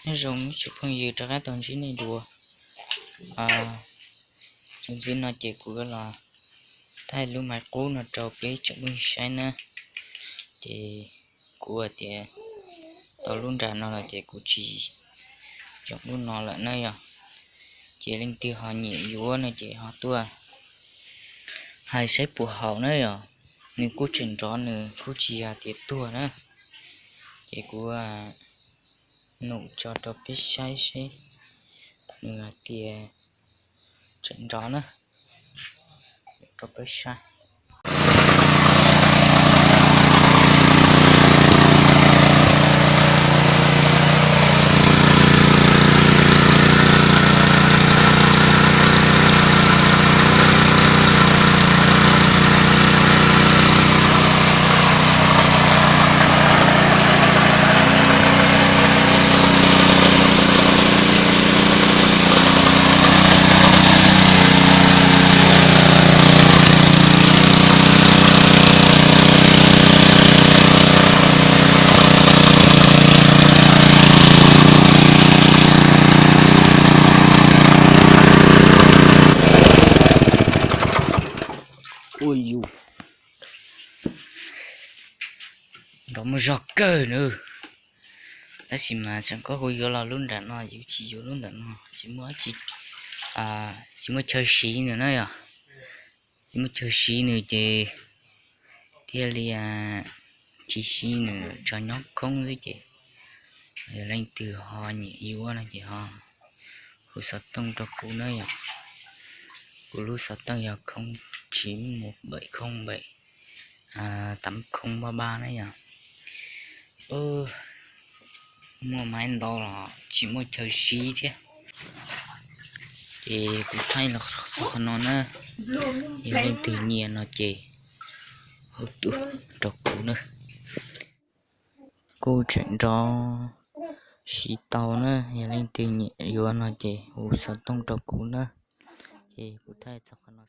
Nyob zoo ib tsoom phooj ywg, rov qab tau ntsib nej dua. Txuas ntxiv no ces kuv los thaij lub maiv qub no rau peb tsoom phooj ywg saib na. Ces kuv tias tau lub nram no los ces kuv tsis yoom lub no lawm na yog. Ces leej twg ho nyiam yuav no ces ho tuaj hais saib puas haum na yog. Nws kuj tseem nrov, nws kuj tsis yog tias tuag na. Ces kuv num tso rau peb saib seb nws hais tias tseem nrov na, rau peb saib. Ua yus nrov muaj zog kawg nws. Tab sis mas tseem koj kuv yuav los lub nram no, yuav tsis yuav lub ntawm no, tsis muaj, tsis muaj chaw siv nws na yog. Tsis muaj chaw siv nws ces thiaj li tsis siv nws, tso nyob khoob xwb ces yog leej twg ho nyiam yuav no ces ho hu xov tooj rau kuv na yog. Kuv lub xov tooj yog không chín một bảy không bảy tám không ba ba na yog. Muaj maiv ntau los tsis muaj chaw siv thiab. Ces kuv thaij los txog qhov no na, yog leej twg nyiam no ces hu tuaj rau kuv na. Kuj tseem nrov siv tau na, yog leej twg nyiam yuav no ces hu xov tooj rau kuv na. Ces kuv thaij txog qhov no.